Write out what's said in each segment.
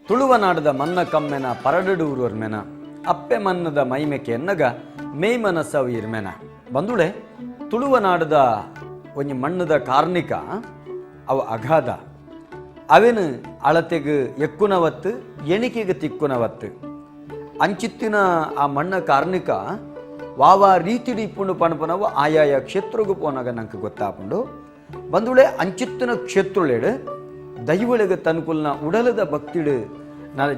ತುಳುವನಾಡದ ಮನ್ನ ಕಮ್ಮೆನ ಪರಡಡೂರ್ಮೆನ ಅಪ್ಪೆ ಮನ್ನದ ಮೈಮೆಕೆ ಎನ್ನಗ ಮೇಯ್ಮನಸವು ಇರ್ಮೆನ. ಬಂದುಳೆ, ತುಳುವನಾಡದ ಒಂಜಿ ಮಣ್ಣದ ಕಾರ್ಣಿಕ ಅವು ಅಗಾಧ. ಅವೆನು ಅಳತೆಗ್ ಎಕ್ಕುನವತ್ತು, ಎಣಿಕೆಗೆ ತಿಕ್ಕುನವತ್ತು. ಅಂಚಿತ್ತಿನ ಆ ಮಣ್ಣ ಕಾರ್ಣಿಕ ವಾವಾ ರೀತಿಡ್ ಇಪ್ಪುಂಡು ಪಣಪನವು ಆಯಾಯ ಕ್ಷೇತ್ರಗು ಪೋನಾಗ ನಂಗೆ ಗೊತ್ತಾಪುಂಡು. ಬಂದುಳೆ, ಅಂಚಿತ್ತಿನ ಕ್ಷೇತ್ರಲೆಡ್ ದೈವಳಿಗೆ ತನ್ಕುಲ್ನ ಉಡಲದ ಭಕ್ತಿಡು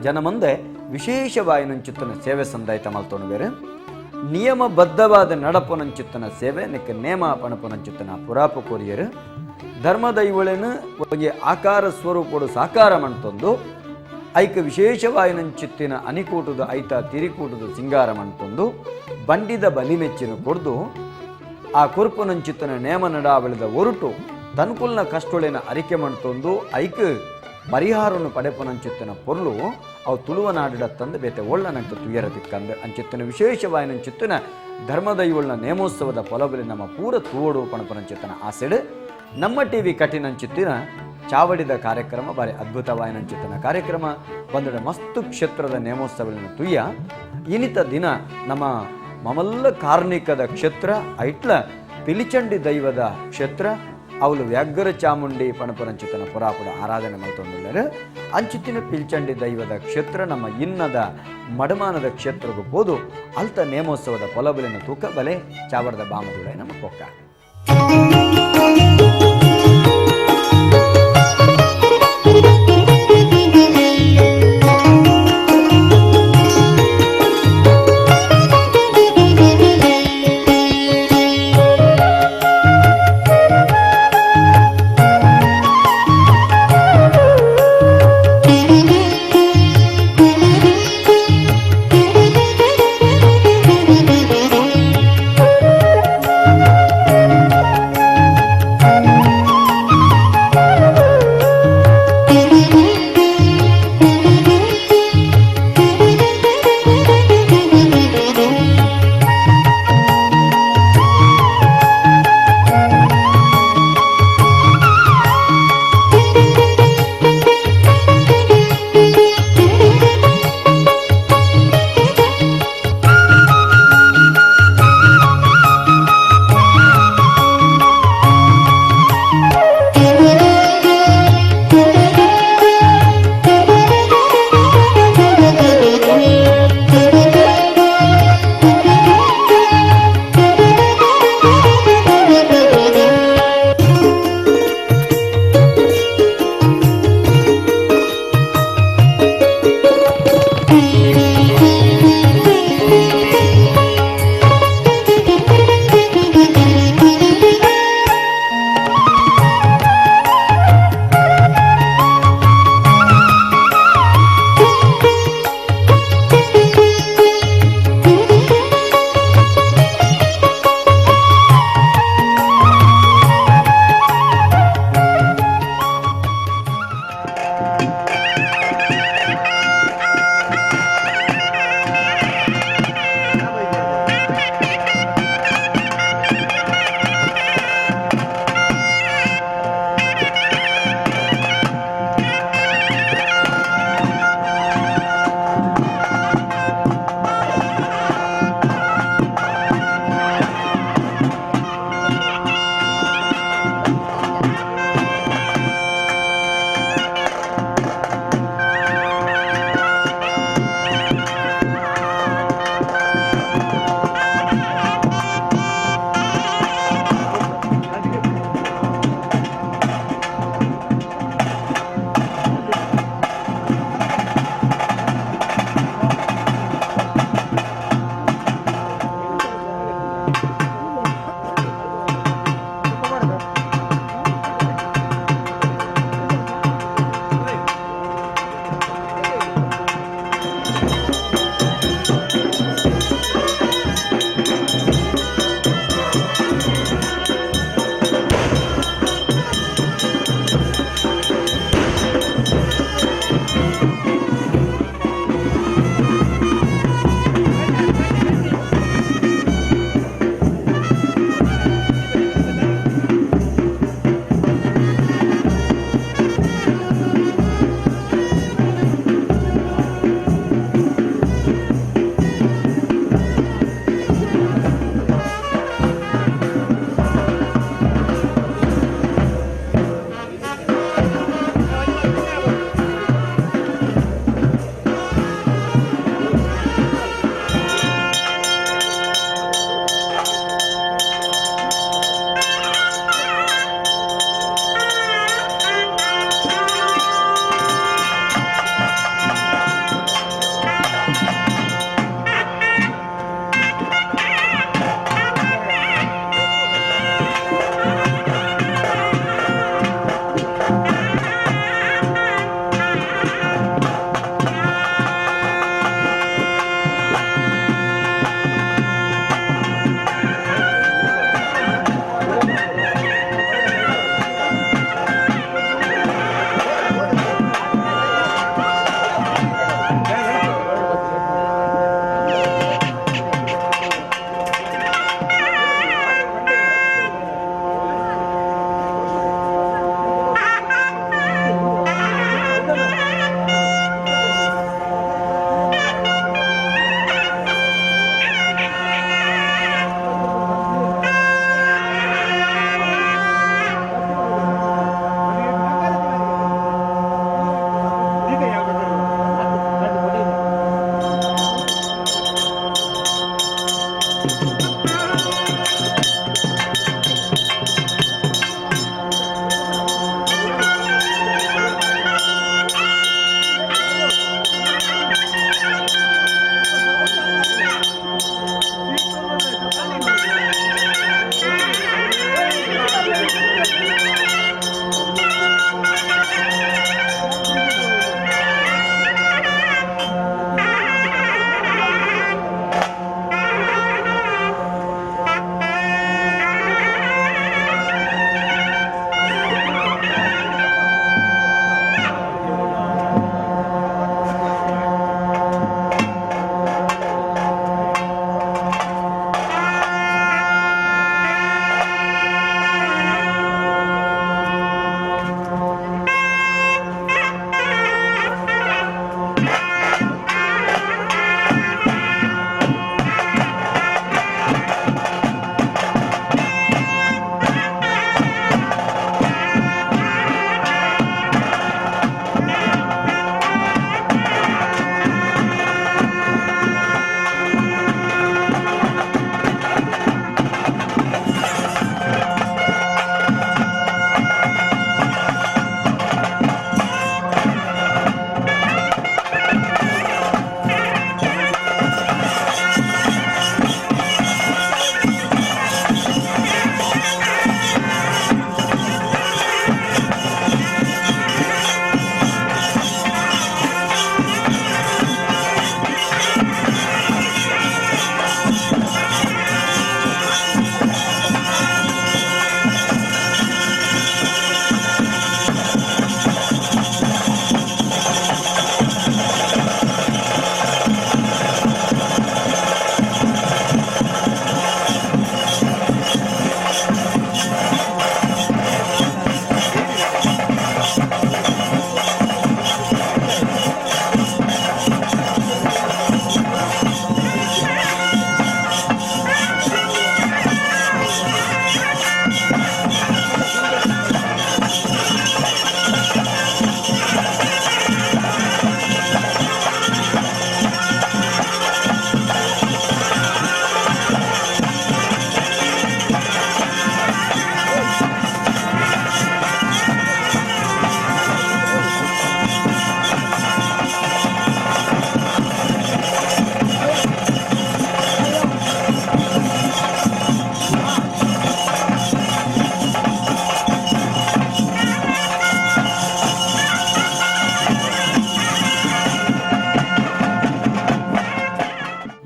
ಜನಮಂದೆ ವಿಶೇಷವಾಯಿನಂಚಿತ್ತನ ಸೇವೆ ಸಂದಾಯ್ತ ಮಲ್ತೊನುವೆರ್. ನಿಯಮಬದ್ಧವಾದ ನಡಪುನಂಚಿತ್ತನ ಸೇವೆ, ನೆಕ್ ನೇಮ ಪಣಪುನಂಚಿತ್ತನ ಪುರಾಪ ಕೊರಿಯರು. ಧರ್ಮದೈವಳೆನು ಒಂಜಿ ಆಕಾರ ಸ್ವರೂಪಡು ಸಾಕಾರ ಮಣ್ತೊಂದು, ಐಕ್ ವಿಶೇಷವಾಯಿನಂಚಿತ್ತಿನ ಅನಿಕೂಟದ ಐತ ತಿರಿಕೂಟದ ಸಿಂಗಾರ ಮಣ್ತೊಂದು, ಬಂಡಿದ ಬಲಿಮೆಚ್ಚಿನ ಕೊರ್ದು, ಆ ಕೊರ್ಪುನಂಚಿತ್ತನ ನೇಮ ನಡಾವಳಿದ ಒರುಟು ತನ್ಕುಲ್ನ ಕಷ್ಟೊಳೆನ ಅರಿಕೆ ಮಣ್ತೊಂದು ಐಕ್ ಪರಿಹಾರವನ್ನು ಪಡೆಪುನಂಚಿತ್ತನ ಪೊರ್ಲು ಅವು ತುಳುವನಾಡಿಡ ತಂದು ಬೇತೆ ಒಳ್ಳ ನಂಗೆ ತುಯರ ತಿಕ್ಕಂದು. ಅಂಚಿತ್ತನ ವಿಶೇಷವಾಯಿನಂಚಿತ್ತನ ಧರ್ಮದೈವಳ್ನ ನೇಮೋತ್ಸವದ ಪೊಲಬಲಿ ನಮ್ಮ ಪೂರ ತೂವಡು ಪಣಪುನಂಚಿತ್ತನ ಆಸೆಡು ನಮ್ಮ ಟಿವಿ ಕಠಿಣಂಚಿತ್ತಿನ ಚಾವಡಿದ ಕಾರ್ಯಕ್ರಮ ಬಾರಿ ಅದ್ಭುತವಾಯಿನಂಚಿತ್ತನ ಕಾರ್ಯಕ್ರಮ ಬಂದಡೆ ಮಸ್ತು ಕ್ಷೇತ್ರದ ನೇಮೋತ್ಸವಗಳನ್ನು ತುಯ್ಯ. ಇನಿತ ದಿನ ನಮ್ಮ ಮಮಲ್ಲ ಕಾರ್ಣಿಕದ ಕ್ಷೇತ್ರ ಐಟ್ಲ ಪಿಲಿಚಂಡಿ ದೈವದ ಕ್ಷೇತ್ರ, ಅವಳು ವ್ಯಾಘ್ರ ಚಾಮುಂಡಿ ಪಣಪುರಂಚಿತನ ಪುರಾಪುಡ ಆರಾಧನೆ ಮಲ್ತೊಂದುಲ್ಲೆರ್. ಅಂಚಿತ್ತಿನ ಪಿಲ್ಚಂಡಿ ದೈವದ ಕ್ಷೇತ್ರ, ನಮ್ಮ ಇನ್ನದ ಮಡಮಾನದ ಕ್ಷೇತ್ರಗೂ ಪೋದು ಅಲ್ತ ನೇಮೋತ್ಸವದ ಪೊಲಬಲಿನ ತೂಕ ಬಲೆ ಚಾವರದ ಬಾಮದುಳೆ ನಮ್ಮ ಪೊಕ್ಕ.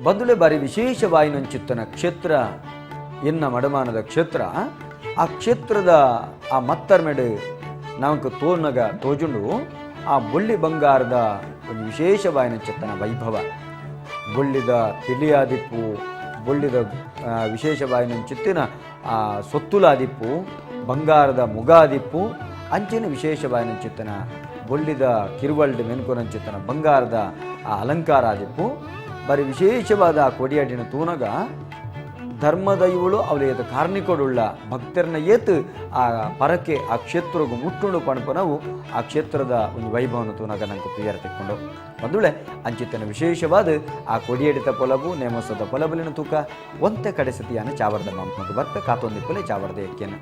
ಬಂದುಳೆ ಬಾರಿ ವಿಶೇಷವಾಯಿನಂಚಿತ್ತನ ಕ್ಷೇತ್ರ ಎನ್ನ ಮಡಮಾನದ ಕ್ಷೇತ್ರ. ಆ ಕ್ಷೇತ್ರದ ಆ ಮತ್ತರ್ಮೆಡು ನಮಕ್ ತೋರ್ನಗ ತೋಜುಂಡು ಆ ಬೊಳ್ಳಿ ಬಂಗಾರದ ಒಂದು ವಿಶೇಷವಾಯಿನಂಚಿತ್ತನ ವೈಭವ. ಬೊಳ್ಳಿದ ತಿಳಿಯಾದಿಪ್ಪು, ಬೊಳ್ಳಿದ ವಿಶೇಷವಾಯಿನಂಚಿತ್ತಿನ ಆ ಸೊತ್ತುಲಾದಿಪ್ಪು, ಬಂಗಾರದ ಮುಗಾದಿಪ್ಪು, ಅಂಚಿನ ವಿಶೇಷವಾಯಿನಂಚಿತ್ತನ ಬೊಳ್ಳಿದ ಕಿರುವಲ್ಡ್ ಮೆನ್ಕೊನಂಚಿತ್ತನ ಬಂಗಾರದ ಆ ಅಲಂಕಾರ ಆದಿಪ್ಪು. ಬಾರಿ ವಿಶೇಷವಾದ ಆ ಕೊಡಿಯಾಡಿನ ತೂನಗ ಧರ್ಮದೈವಳು ಅವಳ ಕಾರ್ಣಿಕೊಡುಳ್ಳ ಭಕ್ತರನ್ನ ಏತು ಆ ಪರಕೆ ಆ ಕ್ಷೇತ್ರಗೂ ಮುಟ್ಟುಂಡು ಪಣಪನವು ಆ ಕ್ಷೇತ್ರದ ಒಂದು ವೈಭವನ ತೂನಗ ನಂಗೆ ತುಯ್ಯಾರ ತಿಕ್ಕೊಂಡು ಬಂದುಳೆ ಅಂಚಿತನ ವಿಶೇಷವಾದ ಆ ಕೊಡಿಯಡಿತ ಪೊಲಬು ನೇಮಸದ ಪೊಲಬಲಿನ ತೂಕ ಒಂತೆ ಕಡೆ ಸತಿಯಾನ ಚಾವರ್ದ ಮಮ್ಮಗ ಬರ್ತ ಕಾತೊಂದಿಪ್ಪಲೆ ಚಾವರ್ದ ಎಕ್ಕೇನ.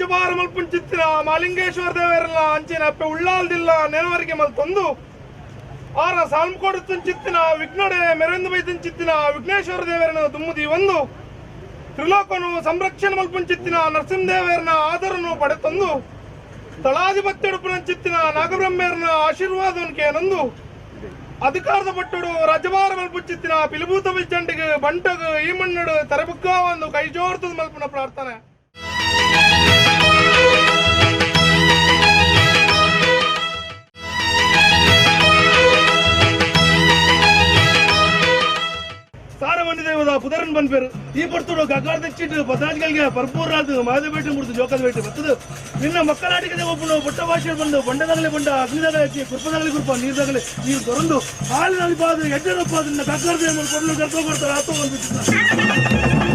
ರಾಜ್ಯಭಾರ ಮಲ್ಪುಂಚಿತ್ತಿನ ಮಾಲಿಂಗೇಶ್ವರ ದೇವರಲ್ಲ ಅಂಚಿನ ಅಪ್ಪೆ ಉಳ್ಳಾಲ್ದಿಲ್ಲ ನೆನವರಿಗೆ ಮಲ್ತೊಂದು ಆರ ಸಾಲ್ಮಕೋಡು ತುಂಚಿತ್ತಿನ ವಿಘ್ನಡೆ ಮೆರೆಂದು ಬೈ ತುಂಚಿತ್ತಿನ ವಿಘ್ನೇಶ್ವರ ದೇವರನ ದುಮ್ಮುದಿ ಒಂದು ತ್ರಿಲೋಕನು ಸಂರಕ್ಷಣೆ ಮಲ್ಪುಂಚಿತ್ತಿನ ನರಸಿಂಹದೇವರನ ಆದರನು ಪಡೆತಂದು ಸ್ಥಳಾಧಿಪತ್ಯಡುಪುನಂಚಿತ್ತಿನ ನಾಗಬ್ರಹ್ಮೇರನ ಆಶೀರ್ವಾದವನ್ಕೇನಂದು ಅಧಿಕಾರದ ಪಟ್ಟುಡು ರಾಜ್ಯಭಾರ ಮಲ್ಪುಂಚಿತ್ತಿನ ಪಿಲಿಭೂತ ಬಿಚ್ಚಂಡಿಗೆ ಬಂಟಗ್ ಈ ಮಣ್ಣುಡು ತರೆಬುಕ್ಕ ಒಂದು ಕೈ ಜೋರ್ತದ ಮಲ್ಪುನ ಪ್ರಾರ್ಥನೆ. ಸಾರಮಣಿ ದೇವದ ಪುದರನ್ ಬನ್ಪೇರು ಈ ಪಡ್ತುಡು ಗಗ್ಗಾರ ತೆಚ್ಚಿಟ್ಟು ಪದ್ರಾಜ್ಗಳಿಗೆ ಪರ್ಪೂರಾದು ಮಾದಬೇಟೆ ಮುರಿದು ಜೋಕದ ಬೇಟೆ ಬರ್ತದೆ. ನಿನ್ನ ಮಕ್ಕಳಾಟಿಗೆ ಒಬ್ಬನು ಬೊಟ್ಟ ಭಾಷೆ ಬಂದು ಬಂಡದಾಗಲೇ ಬಂಡ, ಅಗ್ನಿದಾಗಲೇ ಅಗ್ನಿ, ಕುರ್ಪದಾಗಲೇ ಕುರ್ಪ, ನೀರ್ದಾಗಲೇ ನೀರು ದೊರಂದು ಹಾಲಿನಲ್ಲಿ ಬಾದು ಎಡ್ಡರಪ್ಪ ಅದನ್ನ ಗಗ್ಗಾರ ದೇವ ಕೊಡಲು ಕರ್ಕೊ ಬರ್ತಾರೆ ಆತೋ ಬಂದ್ಬಿಟ್ಟು.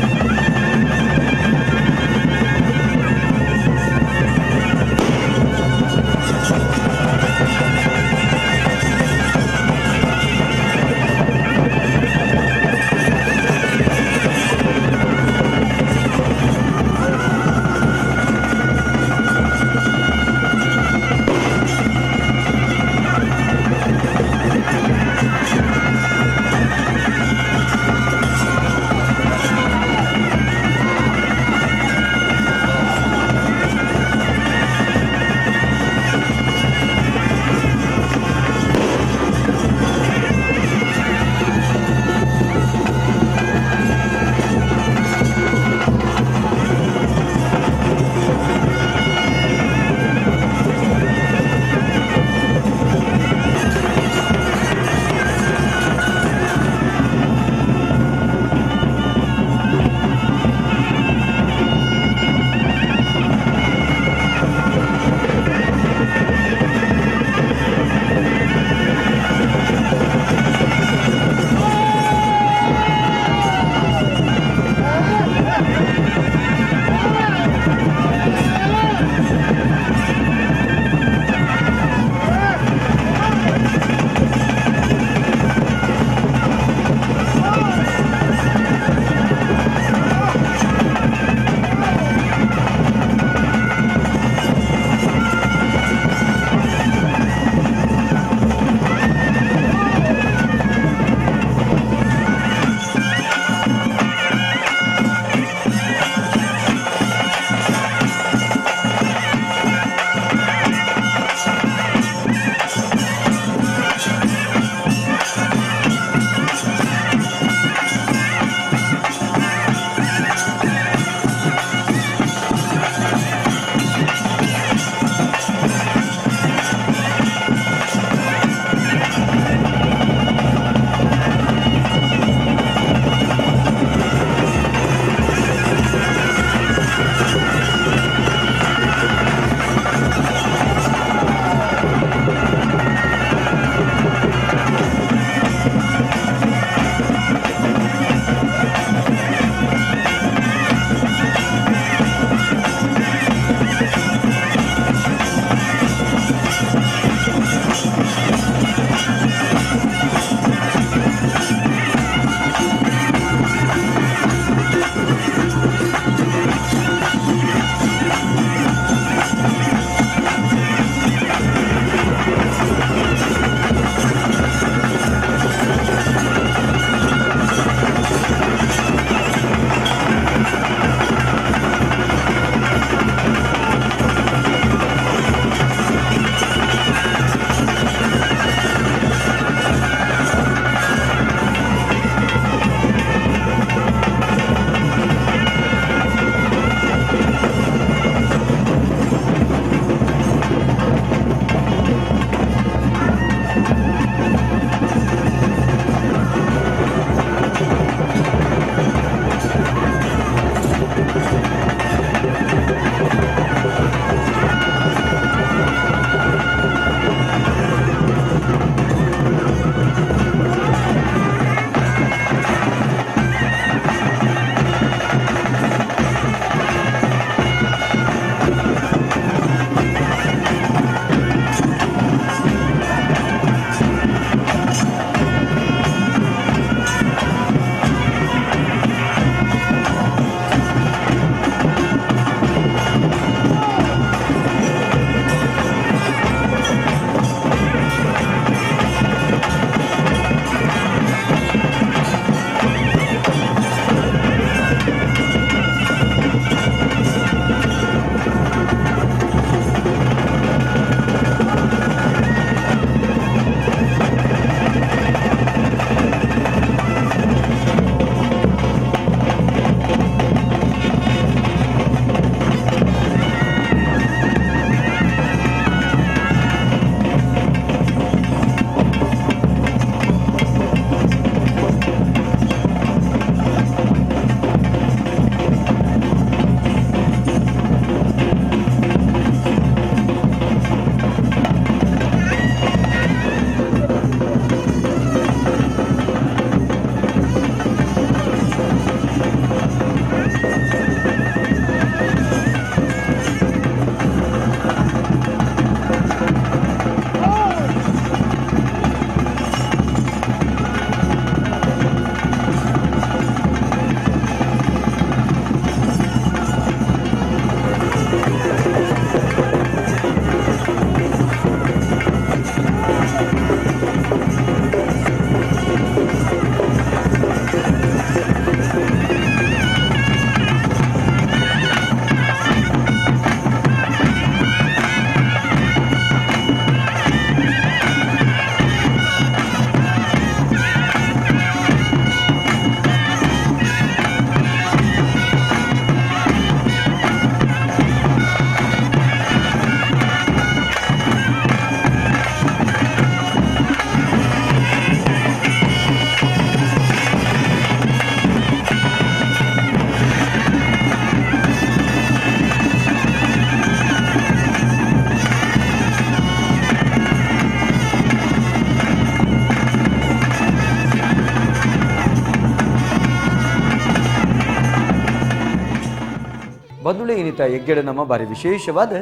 ಬಂದುಳೆ ಇನಿತ ಎಗ್ಗೆಡೆ ನಮ್ಮ ಬಾರಿ ವಿಶೇಷವಾದ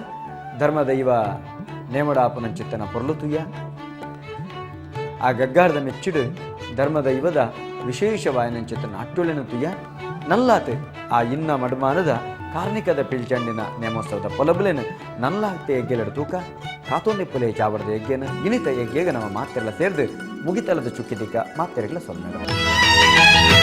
ಧರ್ಮದೈವ ನೇಮಡಾಪನಂಚಿತ್ತನ ಪೊರ್ಲು ತುಯ್ಯ. ಆ ಗಗ್ಗಾರದ ಮೆಚ್ಚಿಡು ಧರ್ಮದೈವದ ವಿಶೇಷವಾಯನಂಚಿತ್ತನ ಅಟ್ಟುಳಿನ ತುಯ್ಯ. ನಲ್ಲಾತೆ ಆ ಇನ್ನ ಮಡ್ಮಾನದ ಕಾರ್ಣಿಕದ ಪಿಲ್ಚಂಡಿನ ನೇಮೋತ್ಸವದ ಪೊಲಬುಲೆನ ನಲ್ಲಾಗ್ತೆ ಎಗ್ಗೆಲಡು ತೂಕ ಕಾತೋಂದಿಪ್ಪುಲೆ ಚಾವಡದ ಎಗ್ಗೆನ ಇನಿತ ಎಗ್ಗೆಗ ನಮ್ಮ ಮಾತೆಲ್ಲ ಸೇರ್ದು ಮುಗಿತಲದ ಚುಕ್ಕಿದಿಕ್ಕ ಮಾತೆರಗ್ಲ ಸೊನ್ನೆ.